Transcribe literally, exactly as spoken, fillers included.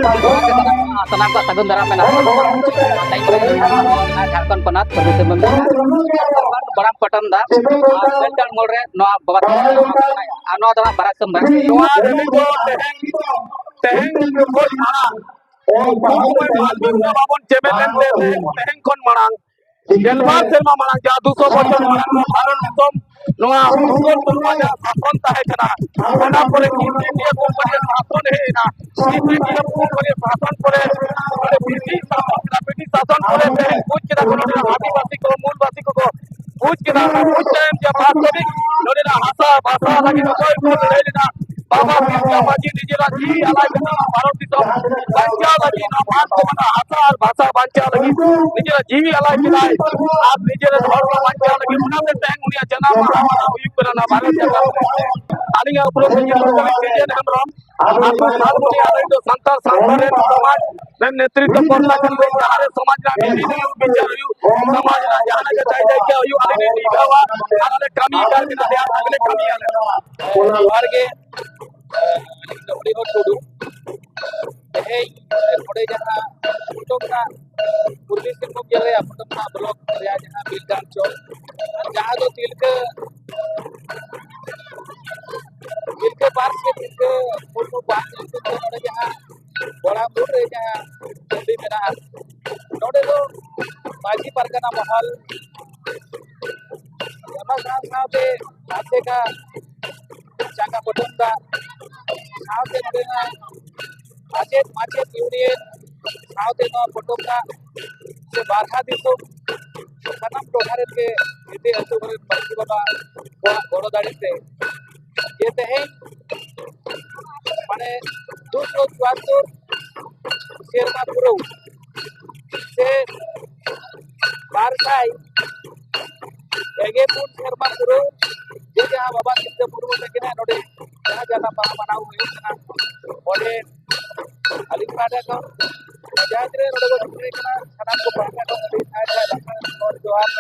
ᱥᱟᱱᱟᱢ ᱠᱚᱣᱟᱜ ᱥᱟᱹᱜᱩᱱ ᱫᱟᱨᱟᱢ ᱢᱮᱱᱟᱜᱼᱟ᱾ ᱡᱷᱟᱲᱠᱷᱚᱸᱰ ᱯᱚᱱᱚᱛ ᱯᱩᱨᱵᱤ ᱥᱤᱝᱵᱷᱩᱢ ᱡᱮᱞᱟ ᱵᱚᱲᱟᱢ ᱯᱟᱴᱟᱱ ᱫᱟ ᱟᱨ ᱵᱮᱞᱰᱟᱝ ᱢᱳᱲ ᱨᱮ ᱱᱚᱣᱟ ᱵᱟᱵᱟ ᱛᱟᱠᱚ ᱟᱨ ᱱᱚᱣᱟ ᱫᱚ ᱦᱟᱸᱜ ᱵᱟᱨᱟᱠ ᱥᱚᱢᱵᱷᱟᱨ᱾ ᱱᱚᱣᱟ ᱨᱮᱞᱤ ᱫᱚ ᱛᱮᱦᱮᱧ, ᱛᱮᱦᱮᱧ ᱠᱷᱚᱱ ᱢᱟᱲᱟᱝ, ᱵᱟᱵᱚᱱ ᱪᱮᱢᱮᱫ ᱞᱮᱱᱛᱮ ᱛᱮᱦᱮᱧ ᱠᱷᱚᱱ ᱢᱟᱲᱟᱝ ᱜᱮᱞᱵᱟᱨ ᱥᱮᱨᱢᱟ ᱢᱟᱲᱟᱝ, ᱡᱟᱦᱟᱸ ᱫᱩᱥᱚ ᱵᱚᱪᱷᱚᱨ ᱢᱟᱲᱟᱝ ᱱᱚᱣᱟ ᱵᱷᱟᱨᱚᱛ ᱫᱤᱥᱚᱢ, ᱱᱚᱣᱟ ᱢᱩᱜᱚᱞ ᱛᱚᱨᱯᱟ ᱡᱟᱦᱟᱸ ᱥᱟᱥᱚᱱ ᱛᱟᱦᱮᱸ ᱠᱟᱱᱟ, ᱚᱱᱟ ᱯᱚᱨᱮ ᱤᱥᱴ ᱤᱱᱰᱤᱭᱟ ᱠᱳᱢᱯᱟᱱᱤᱭᱟᱜ ᱥᱟᱥᱚᱱ ᱦᱮᱡ ᱮᱱᱟ᱾ ᱤᱥᱴ ᱤᱱᱰᱤᱭᱟ ᱠᱳᱢᱯᱟᱱᱤᱭᱟᱜ ᱥᱟᱥᱚᱱ ᱯᱚᱨᱮ ᱱᱚᱰᱮ ᱵᱨᱤᱴᱤᱥ ᱥᱟᱥᱚᱱ ᱠᱮᱫᱟ᱾ ᱵᱨᱤᱴᱤᱥ ᱥᱟᱥᱚᱱ ᱯᱚᱨᱮ ᱛᱮᱦᱮᱧ ᱵᱩᱡᱽ ᱠᱮᱫᱟ ᱠᱚ ᱱᱚᱰᱮ ᱨᱮᱱ ᱟᱹᱫᱤᱵᱟᱹᱥᱤ ᱠᱚ, ᱢᱩᱞ ᱵᱟᱹᱥᱤ ᱠᱚ ᱵᱩᱡᱽ ᱠᱮᱫᱟ᱾ ᱚᱱᱟ ᱵᱩᱡᱽ ᱛᱟᱭᱚᱢ ᱡᱮ ᱵᱟᱥᱛᱚᱵᱤᱠ ᱱᱚᱰᱮᱱᱟᱜ ᱦᱟᱥᱟ ᱵᱷᱟᱥᱟ ᱞᱟᱹᱜᱤᱫ ᱚᱠᱚᱭ ᱠᱚ ᱞᱟᱹᱲᱦᱟᱹᱭ ᱞᱮᱫᱟ, ᱵᱟᱵᱟ ᱛᱤᱞᱠᱟᱹ ᱢᱟᱹᱡᱷᱤ ᱱᱤᱡᱮᱨᱟᱜ ᱡᱤᱣᱤ ᱟᱞᱟᱭ ᱠᱮᱫᱟ᱾ ᱵᱷᱟᱨᱚᱛ ᱫᱤᱥᱚᱢ ᱵᱟᱧᱪᱟᱣ ᱞᱟᱹᱜᱤᱫ, ᱱᱚᱣᱟ ᱵᱷᱟᱨᱚᱛ ᱫᱤᱥᱚᱢ ᱨᱮᱱᱟᱜ ᱦᱟᱥᱟ ᱟᱨ ᱵᱷᱟᱥᱟ ᱵᱟᱧᱪᱟᱣ ᱞᱟᱹᱜᱤᱫ ᱱᱤᱡᱮᱨᱟᱜ ᱡᱤᱣᱤ ᱟᱞᱟᱭ ᱠᱮᱫᱟᱭ᱾ ᱟᱨ ᱱᱤᱡᱮᱨᱟᱜ ᱫᱷᱚᱨᱢᱚ ᱵᱟᱧᱪᱟᱣ ᱞᱟᱹᱜᱤᱫ, ᱚᱱᱟᱛᱮ ᱛᱮᱦᱮᱧ ᱩᱱᱤᱭᱟᱜ ᱡᱟᱱᱟᱢ ᱢᱟᱦᱟ ᱢᱟᱱᱟᱣ ᱦᱩᱭᱩᱜ ᱠᱟᱱᱟ ᱱᱚᱣᱟ ᱵᱷᱟᱨᱚᱛ ᱡᱟᱠᱟᱛ ᱨᱮ᱾ ᱟᱹᱞᱤᱧᱟᱜ ᱩᱯᱨᱩᱢ ᱫᱚ ᱡᱤᱛᱩ ᱠᱟᱹᱞᱤ ᱵᱤᱡᱮᱱ ᱦᱮᱢᱵᱨᱚᱢ᱾ ᱟᱵᱚ ᱥᱟᱱᱛᱟᱲ ᱵᱚᱱᱤ ᱟᱞᱮ ᱫᱚ ᱥᱟᱱᱛᱟᱲ ᱥᱟᱶᱛᱟ ᱨᱮᱱ ᱥᱚᱢᱟᱡᱽ ᱨᱮᱱ ᱱᱮᱛᱨᱤᱛᱵᱚ ᱠᱚᱨᱛᱟ ᱠᱟᱱ ᱵᱚᱱ, ᱡᱟᱦᱟᱸ ᱨᱮ ᱥᱚᱢᱟᱡᱽ ᱨᱮᱱᱟᱜ ᱱᱤᱛᱤ ᱱᱤᱭᱚᱢ ᱵᱤᱪᱟᱨ ᱦᱩᱭᱩᱜ, ᱥᱚᱢᱟᱡᱽ ᱨᱮᱱᱟᱜ ᱡᱟᱦᱟᱸ ᱞᱮᱠᱟ ᱪᱟᱭ ᱫᱟᱹᱭᱠᱟᱹ ᱦᱩᱭᱩᱜ, ᱟᱞᱮ ᱞᱮ ᱱᱤᱵᱷᱟᱹᱣᱟ ᱟᱨ ᱟᱞᱮ ᱠᱟᱹᱢᱤ ᱠᱟᱱ ᱜᱮ ᱛᱟᱞᱮᱭᱟ, ᱟᱞᱮ ᱞᱮ ᱠᱟᱹᱢᱤᱭᱟ᱾ ᱡᱚᱦᱟᱨ ᱜᱮ, ᱟᱹᱞᱤᱧ ᱫᱚ ᱦᱚᱲᱤᱦᱚᱨ ᱴᱩᱰᱩ᱾ ᱛᱮᱦᱮᱧ ᱱᱚᱰᱮ ᱡᱟᱦᱟᱸ ᱯᱚᱴᱚᱢ ᱨᱮᱱᱟᱜ ᱯᱩᱨᱵᱤ ᱥᱤᱝᱵᱷᱩᱢ ᱡᱮᱞᱟ ᱨᱮᱭᱟᱜ ᱯᱚᱴᱚᱢ ᱨᱮᱱᱟᱜ ᱵᱞᱚᱠ ᱨᱮᱭᱟᱜ ᱡᱟᱦᱟᱸ ᱵᱤᱞᱰᱟᱝ ᱪᱚᱠ, ᱡᱟᱦᱟᱸ ᱫᱚ ᱛᱤᱞᱠᱟᱹ, ᱛᱤᱞᱠᱟᱹ ᱯᱟᱨᱠ ᱥᱮ ᱛᱤᱞᱠᱟᱹ ᱢᱩᱨᱢᱩ ᱯᱟᱨᱠ ᱧᱩᱛᱩᱢ ᱛᱮ ᱱᱚᱰᱮ ᱡᱟᱦᱟᱸ ᱵᱚᱲᱟ ᱢᱳᱲ ᱨᱮ ᱡᱟᱦᱟᱸ ᱴᱟᱺᱰᱤ ᱢᱮᱱᱟᱜᱼᱟ, ᱱᱚᱰᱮ ᱫᱚ ᱢᱟᱹᱡᱷᱤ ᱯᱟᱨᱜᱟᱱᱟ ᱢᱚᱦᱚᱞ, ᱚᱱᱟ ᱥᱟᱶ ᱥᱟᱶᱛᱮ ᱟᱥᱮᱠᱟ ᱪᱟᱸᱜᱟ ᱯᱚᱴᱚᱢ ᱫᱟ, ᱥᱟᱶᱛᱮ ᱱᱚᱰᱮᱱᱟᱜ ᱢᱟᱪᱮᱫ ᱢᱟᱪᱮᱫ ᱤᱭᱩᱱᱤᱭᱚᱱ, ᱥᱟᱶᱛᱮ ᱱᱚᱣᱟ ᱯᱚᱴᱚᱢ ᱫᱟ ᱥᱮ ᱵᱟᱨᱦᱟ ᱫᱤᱥᱚᱢ ᱥᱟᱱᱟᱢ ᱴᱚᱴᱷᱟ ᱨᱮᱱ ᱜᱮ ᱡᱮᱛᱮ ᱟᱹᱛᱩ ᱠᱚᱨᱮᱱ ᱢᱟᱹᱡᱷᱤ ᱵᱟᱵᱟ ᱠᱚᱣᱟᱜ ᱜᱚᱲᱚ ᱫᱟᱲᱮ ᱛᱮ ᱡᱮ ᱛᱮᱦᱮᱧ ᱢᱟᱱᱮ ᱫᱩᱥᱚ ᱪᱩᱣᱟᱛᱛᱳᱨ ᱥᱮᱨᱢᱟ ᱯᱩᱨᱟᱹᱣ ᱥᱮ ᱵᱟᱨ ᱥᱟᱭ ᱯᱮᱜᱮ ᱯᱩᱱ ᱥᱮᱨᱢᱟ ᱯᱩᱨᱟᱹᱣ ᱡᱮ ᱡᱟᱦᱟᱸ ᱵᱟᱵᱟ ᱛᱤᱞᱠᱟᱹ ᱢᱩᱨᱢᱩ ᱛᱟᱹᱠᱤᱱᱟᱜ ᱱᱚᱰᱮ ᱡᱟᱦᱟᱸ ᱡᱟᱱᱟᱢ ᱢᱟᱦᱟ ᱢᱟᱱᱟᱣ ᱦᱩᱭᱩᱜ ᱠᱟᱱᱟ, ᱚᱸᱰᱮ ᱟᱹᱞᱤᱧ ᱯᱟᱦᱴᱟ ᱠᱷᱚᱱ ᱡᱟᱦᱟᱸ ᱛᱤᱱᱟᱹᱜ ᱱᱚᱰᱮ ᱠᱚ ᱥᱮᱴᱮᱨ ᱠᱟᱱᱟ, ᱥᱟᱱᱟᱢ ᱠᱚ ᱯᱟᱦᱴᱟ ᱠᱷᱚᱱ ᱟᱹᱰᱤ ᱥᱟᱭ ᱥᱟᱭ ᱞᱟᱥᱟᱲᱦᱮᱫ ᱜᱚᱰ ᱡᱚᱦᱟᱨ᱾